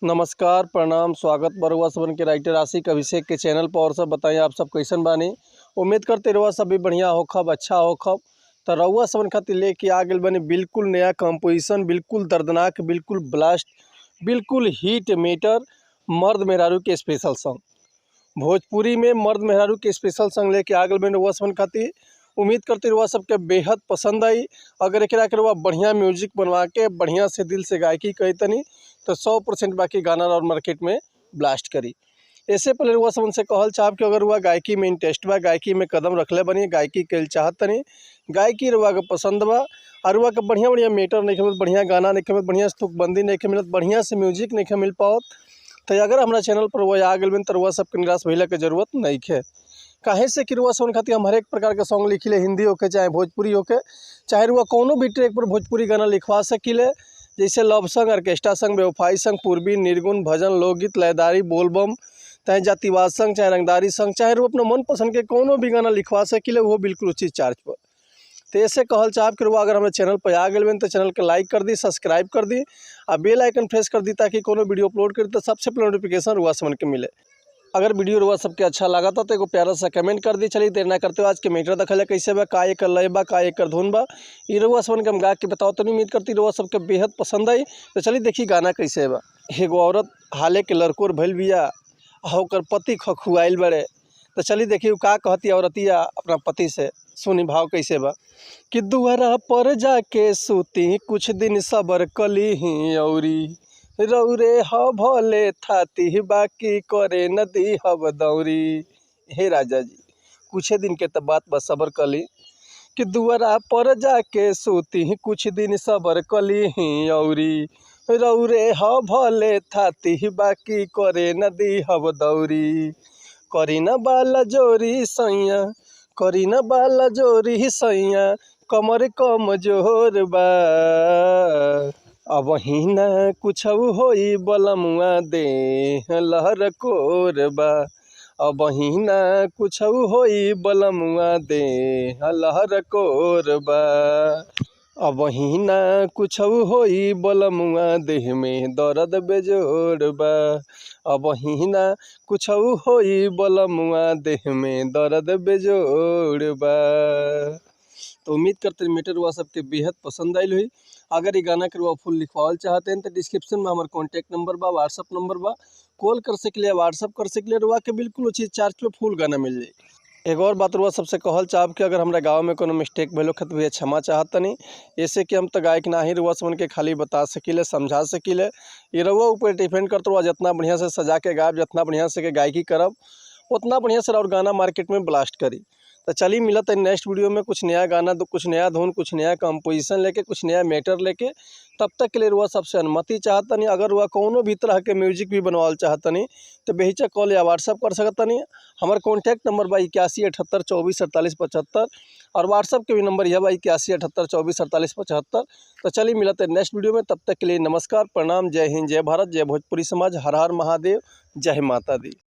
नमस्कार, प्रणाम, स्वागत बरुआ सबन के राइटर आशिक अभिषेक के चैनल पर। और सब बताइए आप सब कैसन बानी। उम्मीद करते रहुआ सब भी बढ़िया होखब, अच्छा होखब। तो रउआ सबन खातिर लेके आ गेल बनी बिल्कुल नया कंपोजिशन, बिल्कुल दर्दनाक, बिल्कुल ब्लास्ट, बिल्कुल हिट मेटर मर्द मेहरारू के स्पेशल सॉन्ग। भोजपुरी में मर्द मेहरारू के स्पेशल सॉन्ग लेके आ गेल बनी रउआ सबन खातिर। उम्मीद करते रउआ सबके बेहद पसंद आई। अगर एकरा के रउआ बढ़िया म्यूजिक बनवा के बढ़िया से दिल से गायकी करी तनी तो 100% बाकी गाना और मार्केट में ब्लास्ट करी। ऐसे पहले रउआ सबन से कहल चाहब कि अगर रउआ गायकी में इंटरेस्ट बा, गायकी में कदम रखले बनी, गायकी कइल चाहत तनी, गायकी रउआ के पसंद बा और रउआ के बढ़िया बढ़िया मैटर नहीं मिलत, बढ़िया गाना नहीं मिलत, बढ़िया से तुकबंदी नहीं मिलत, बढ़िया से म्यूजिक नहीं मिल पावत, तो अगर हमारा चैनल पर रउआ आ गेल बनी तो रउआ सबके निराश भइला के जरूरत नहीं है। काहे से कि रउआ सबन खातिर हम हरेक प्रकार के सॉन्ग लिखिले, हिंदी होके चाहे भोजपुरी होके, चाहे रउआ कोनो भी ट्रैक पर भोजपुरी गाना लिखवा सकिले, जैसे लव सॉन्ग, ऑर्केस्ट्रा संग, बेवफाई संग, पूर्वी, निर्गुण, भजन, लोकगीत, लयदारी, बोलबम, चाहे जातिवाद संग, चाहे रंगदारी संग, चाहे रउआ अपना मन पसंद के कोनो भी गाना लिखवा सकिले, वो बिल्कुल उचित चार्ज पर। तो ऐसे कहल चाहब कि रउआ अगर हमारे चैनल पर आ गेल बनी तो चैनल के लाइक कर दी, सब्सक्राइब कर दी आ बेल आइकन प्रेस कर दी ताकि कोनो वीडियो अपलोड करी तो सबसे पहले नोटिफिकेशन रउआ सबन के मिले। अगर वीडियो रउआ सबके अच्छा लगा तो एगो प्यारा सा कमेंट कर दी। चलिए देर ना करते हुए आज के मैटर देखल कैसे बा, का एकर लय बा, का एकर धुन बा, ई रउआ सबन के हम गा के बताओ तो उम्मीद करती रउआ सबके बेहद पसंद आई। तो चलिए देखी गाना कैसे बा। एगो औरत हाले के लड़कोर भइल बिया आ ओकर पति खखुआइल बड़े। तो चलिए देखी उ का कहती औरतिया अपना पति से, सुनी भाव कैसे बा। कि दुआरा पर जाके सूती कुछ दिन सबर कली औरी, रौरे ह भले थाती बाकी करे नदी हब दौरी। हे राजा जी कुछ दिन के तो बात बस सबर कली। कि दुआरा पर जाके सूती कुछ दिन सबर कली औरी, रौरे ह भले थाती बाकी करे नदी हब दौरी। करी न बाला जोरी सैया, करी न बाला जोरी सैया, कमर कम जोर बा। अब ना कुछ होई बलमुआ देह लहर कोर बा। अब ना कुछ होई बलमुआ देह लहर कोर बा। अब ना कुछ होई बलमुआ देह में दर्द बेजोड़ बा। अब ना कुछ होई बलमुआ देह में दर्द बेजोड़ बा। तो उम्मीद करते हैं मैटर हुआ सबके बेहद पसंद आयल हुई। अगर ये गाना के रुआ फुल लिखवाल चाहते हैं तो डिस्क्रिप्शन में हमारे कॉन्टैक्ट नंबर बा, व्हाट्सअप नंबर बा, कॉल कर सकले, व्हाट्सअप कर सकले, रुआ के बिल्कुल उचित चार्ज पे फुल गाना मिल जाए। एक और बात रुआ सबसे कहल चाहब कि अगर हमारा गाँव में कोनो मिस्टेक भइल होखे तो भैया क्षमा चाहतनी। ऐसे कि हम तो गायक ना ही रुआ सबन के खाली बता सकीले, समझा सकीले। ये रुआ ऊपर डिपेंड करत रुआ जितना बढ़िया से सजा के गायब, जितना बढ़िया से गायकी करब, उतना बढ़िया से और गाना मार्केट में ब्लास्ट करी। तो चलिए मिलत है नेक्स्ट वीडियो में कुछ नया गाना, तो कुछ नया धुन, कुछ नया कंपोजिशन लेके, कुछ नया मैटर लेके। तब तक के लिए रुआ सबसे अनुमति चाहतनी। अगर रुआ कोनो भी तरह के म्यूजिक भी बनवाल चाहतनी तो बेहिचक कॉल या व्हाट्सअप कर सकतनी। हमार कॉन्टैक्ट नंबर बा 81 78 24 48 75 और व्हाट्सअप के भी नंबर यह बा 81 78 24 48 75। तो चलिए मिलते हैं नेक्स्ट वीडियो में, तब तक के लिए नमस्कार, प्रणाम, जय हिंद, जय भारत, जय भोजपुरी समाज, हर हर महादेव, जय माता दी।